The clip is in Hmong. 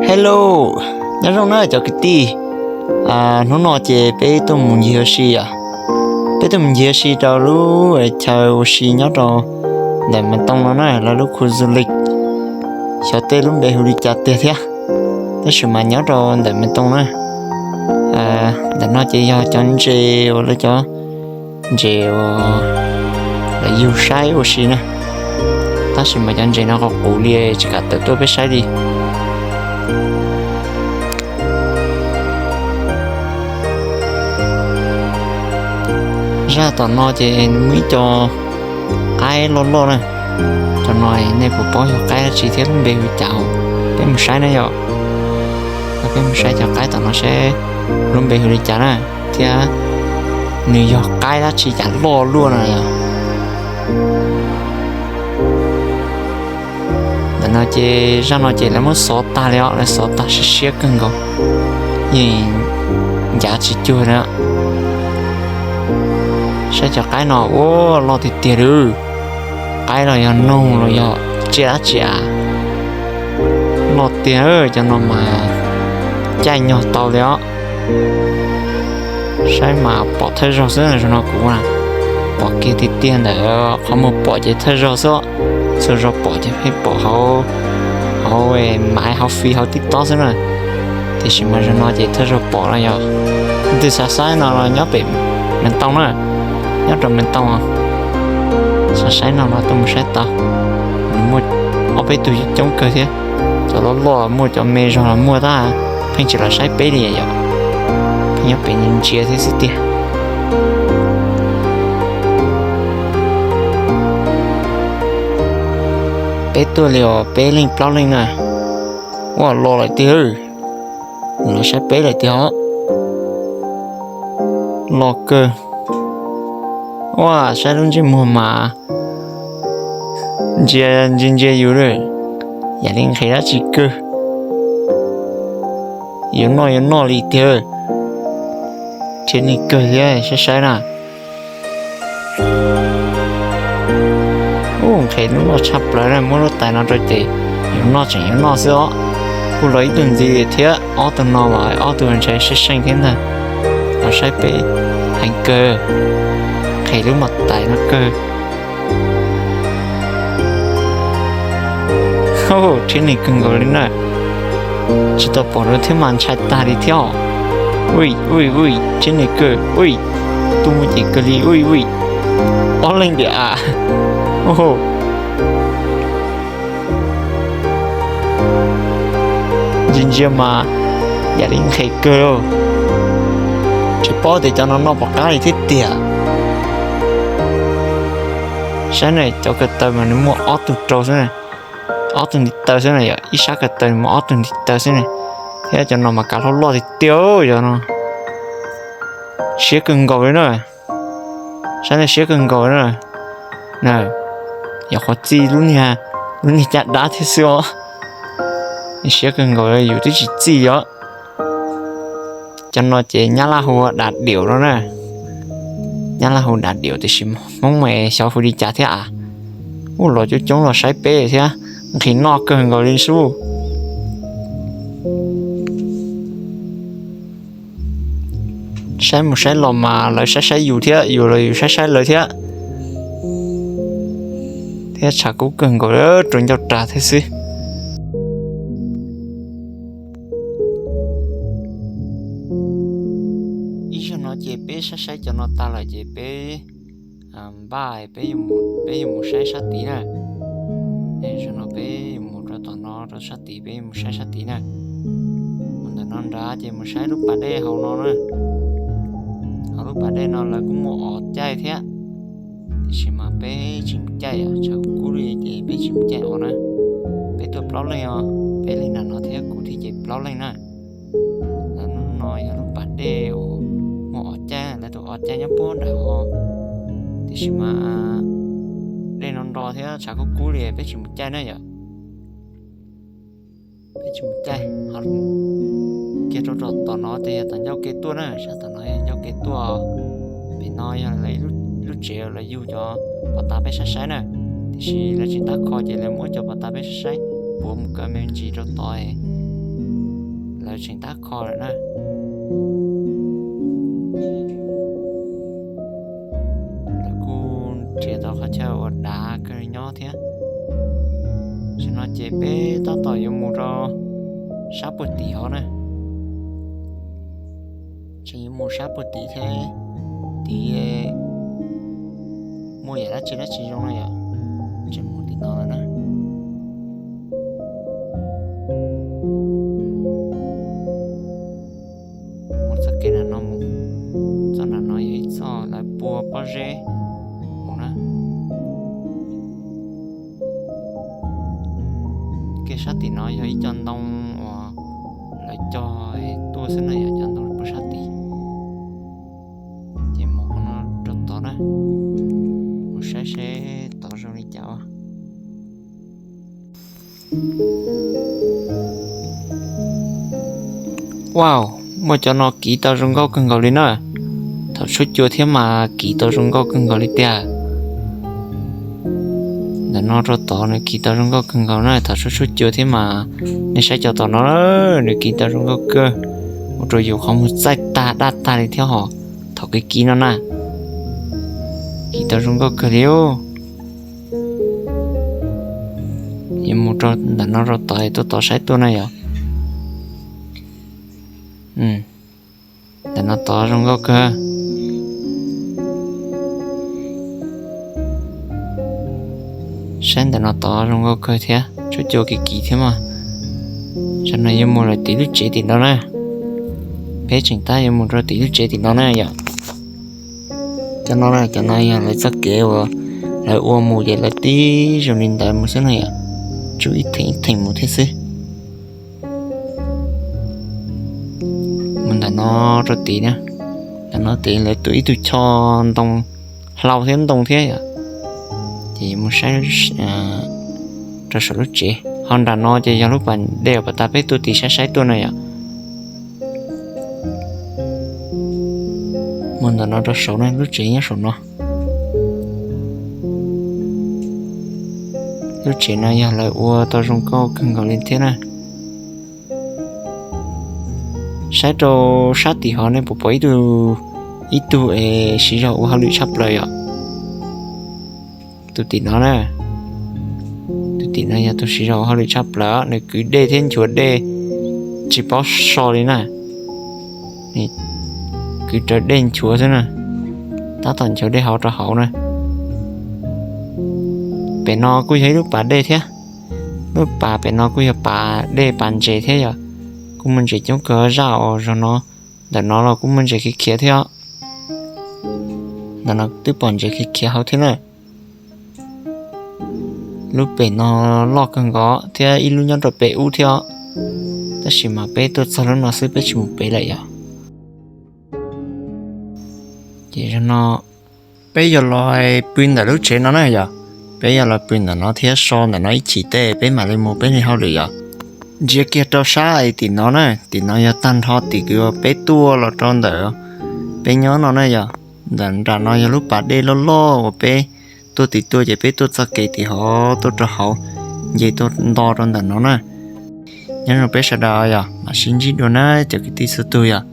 Hello, nyob zoo na cov kwv tij. Hnub no ces peb tuaj mus ncig ua si os. Peb tuaj mus ncig ua si rau lub chaw ua si nyob rau ntawm Mes Tooj no na, lawv lub khu du lịch, xyov tej lub npe hu li cas tiag thiab, tab sis mas nyob rau ntawm Mes Tooj na. Ntawm no ces yog cov ntses uas lawv cov ntses uas lawv yug saib ua si na, tab sis mas cov ntses no qhuav qus li tsis kam tawm tuaj peb saib li. Zaj tom no ces nws muaj ib co qaib loj loj na. Cov no nej puas paub yog qaib dab tsi thiab lub npe hu cas, peb mus saib na yom. Peb mus saib cov qaib tom no saib lub npe hu li cas na, thiab nws yog qaib dab tsi cas loj luaj na yom. Ntawm no ces zaj no ces lawv muab xov tag li os, lawv xov tag siab siab kawg nkaus, yeej ncav tsis cuag na. Saib cov qaib no ua loj tiag tiag li. Qaib los yog noog los yog tsiaj dab tsi as, loj tiag. Cov no mas caij nyoog tau li os. Saib mas pom thawj zaug xwb, zaum no kuv pom kiag tiag tiag ntawm qhov muag pom ces thawj zaug xwb. Txhua zaug pom ces pheej pom hauv, hauv maiv hauv fij hauv TikTok xwb na, tiam sis mas zaum no ces thawj zaug pom no yog. Leej twg xav saib no los nyob pem Mes Tooj na, nyob rau Mes Tooj. Xav saib no los tuaj mus saib tau. Nws muaj ob peb tug coob kawg thiab, cov loj loj muaj, cov me zog los muaj tab, pheej tsis los saib peb li yom. Pheej nyob pem ntsia thiab xwb tiag. Peb tuaj li os peb leej plaub leej na. Ua los lawm tiag, los saib peb lawm tiag os. Los kawg. Ua saib lub ntsej muag mas ntsia ntsia ntsia yus lawm, yam li nqhis dab tsi kawg. Yuav noj yuav noj li tiag. Thiab neeg kawg thiab saib saib na. Ub, nqhis lub loj tshaj plaws na, muab lub tais no rau ces yuav noj tseem yuav noj xwb os. Kuj los ib tug ntxiv thiab, ob tug no los ob tug ntshai seej seej thiab ntag. Los saib peb heev kawg, nqhis lub mas tais no kawg. Thiab neeg kawg nkaus li na. Tsis tau pom lawv thiab mas ntshai tag li thiab os. Ui ui ui, thiab neeg kawg ui, tuaj muaj ceem kawg li ui ui. Ob leeg tiag a. Ntsia ntsia mas yam li nqhis kawg. Tsis paub tias cov no noj puas qab li thiab tiag. Saib ne, cov ko taw mas nws muaj ob tug rau xwb na, ob tug ntiv taw xwb na yom, ib sab ko taw nws muaj ob tug ntiv taw xwb na. Thiab cov no mas kav hlau loj tiag tiag yom no. Siab kawg nkaus li na. Saib na, siab kawg nkaus na. Na, yog qhov txij lub niag, lub niag caj dab thiab xwb os. Siab kawg nkaus yus twb tsis txij os. Cov no ces nyab laj hu dav diaum no na. Nyab laj hu dav diaum tiam sis Hmoob mas xyov hu li cas thiab a. Ub, los coob coob los saib peb thiab, nqhis noj kawg nkaus li sub. Saib mus saib los mas lawv saib saib yus thiab, yus los yus saib saib lawv thiab. Thiab tshav kub kawg nkaus, rau ncauj rag thiab xwb. Ib zaug no ces peb saib saib cov no tag lawm ces peb npaj peb, peb yuav mus saib sab tid na. Zaum no peb yuav mus rau tom no rau sab tid, peb yuav mus saib sab tid na. Mus ntawm no nrad ces mus saib lub pas dej hauv no na. Hauv lub pas dej no lawv kuj muaj ov caij thiab, tiam sis mas peb tsis mus caij, tshav kub li ces peb tsis mus caij ov na. Peb tuaj plaub leeg os, peb leeg nram no thiab kuv thiab ces plaub leeg na. Lawv hnub no yog lub pas dej uas muaj ov caij, lawv tus ov caij nyob puag nram os, tiam sis mas dej no nro thiab tshav kub kub li peb tsis mus caij na yom. Peb tsis mus caij, kiag rau tom no ces yog tom ncauj kev tuaj na, sab tom no yog ncauj kev tuaj. Pem no yog lawv lub tsev lawv yug cov pov tas peb saib saib na, tiam sis lawv tsis tab kho ces lawv muab cov pov tas peb saib saib. puav mus kaw me ntsis rau tod, lawv tseem tab kho lawm na. Lawv kuj nrhiav tau qhov chaw uas dav kawg nyob thiab. Tam sim no ces peb tab tom yuav mus rau sab puag tim hov na. Tseem yuav mus sab puag tim thiab, tim muaj yam dab tsi dab tsi zoo na yom. Tseem mus tim no lawm na. Mus txoj kev nram no mus, txoj nram no yog ib txoj lawv pua pob zeb mus na. Kev sab tim no yog ib co ntoo uas lawv cog tuaj xwb na yom, cov ntoo puag sab tid. Ces mus qhov no rau tod na, mus saib seb tod zoo li cas. Wow, muaj cov no kiv tau zoo nkauj kawg nkaus li na. Thaum tshuab cua thiab mas kiv tau zoo nkauj kawg nkaus li tiag. Ntawm no rau tod nws kiv tau zoo nkauj kawg nkaus na, thaum tshuab tshuab cua thiab mas nej saib cov tom no, nws kiv tau zoo nkauj kawg, ua rau yus qhov muag txaij tag daj tag li thiab hos. Thaum kev kiv no na, kiv tau zoo nkauj kawg li. Yuav mus rau ntawm no rau tod, tuaj tod saib tuaj na yom. Ntawm no tod zoo nkauj kawg. Saib ntawm no tod zoo nkauj kawg thiab, tshuab cua kiv kiv thiab mas. Tam no yuav mus lawm tim lub tsev tim no na. Peb tseem tab yuav mus rau tim lub tsev tim no na yom. Cov no, cov no yog lawv txoj kev uas lawv ua mus ces lawv tib zoo li ntawd mus xwb na yom. Tsuj ib theem ib theem mus thiab xwb. Mus ntawm no rau tid na, ntawm no tid lawv tua ib tug choj ntoo hlau thiab ntoo thiab yom. Ces mus saib rau saum lub tsev, ho nram no ces yog lub pas dej uas pas tas peb tuaj tim saib saib tuaj na yom. Mus ntawm no rau saum na, lub tsev nyob saum no. Lub tsev no yog lawv ua tau zoo nkauj kawg nkaus li thiab na. Saib rau sab tim hov nej puas pom ib tug, ib tug es siv zog ua hauj lwm tshaj plaws yom. Tus tim no na, tus tim no yog tus siv zog ua hauj lwm tshaj plaws, nws kwv dej thiab nchuav dej tsis paub so li na. Kwv rawv dej nchuav xwb na, tab tom nchuav dej hauv rau hauv na. Pem no kuj yog ib lub pas dej thiab. Lub pas pem no kuj yog pas dej pas ntses thiab yom. Kuj muaj ntses coob kawg zaj os, zog no, ntawm no los kuj muaj ntses khiav khiav thiab. Ntawm no twb pom ntses khiav khiav hauv thiab na. Lub pem no loj kawg nkaus thiab ib lub nyob rau pem ub thiab, tab sis mas peb tuaj txog lub no xwb peb tsis mus pem lawm yom. Ces zaum no peb yuav los pw ntawm lub tsev no na yom. Peb yuav los pw ntawm no thiab so ntawm no ib chim tej peb mam li mus peb li hauj lwm yom. Ntsia kiag rau sab tim no na, tim no yog tag nrho tim uas peb tuaj los rau ntawm peb nyob no na yom. Ntawm nram no yog lub pas dej loj loj uas peb tuaj tim tuaj ces peb tuaj txoj kev tim hov tuaj rau hauv, nce tuaj nto rau ntawm no na. Nyob zoo peb sawv daws yom, mam sib ntsib dua na cov kwv tij txhua tus yom.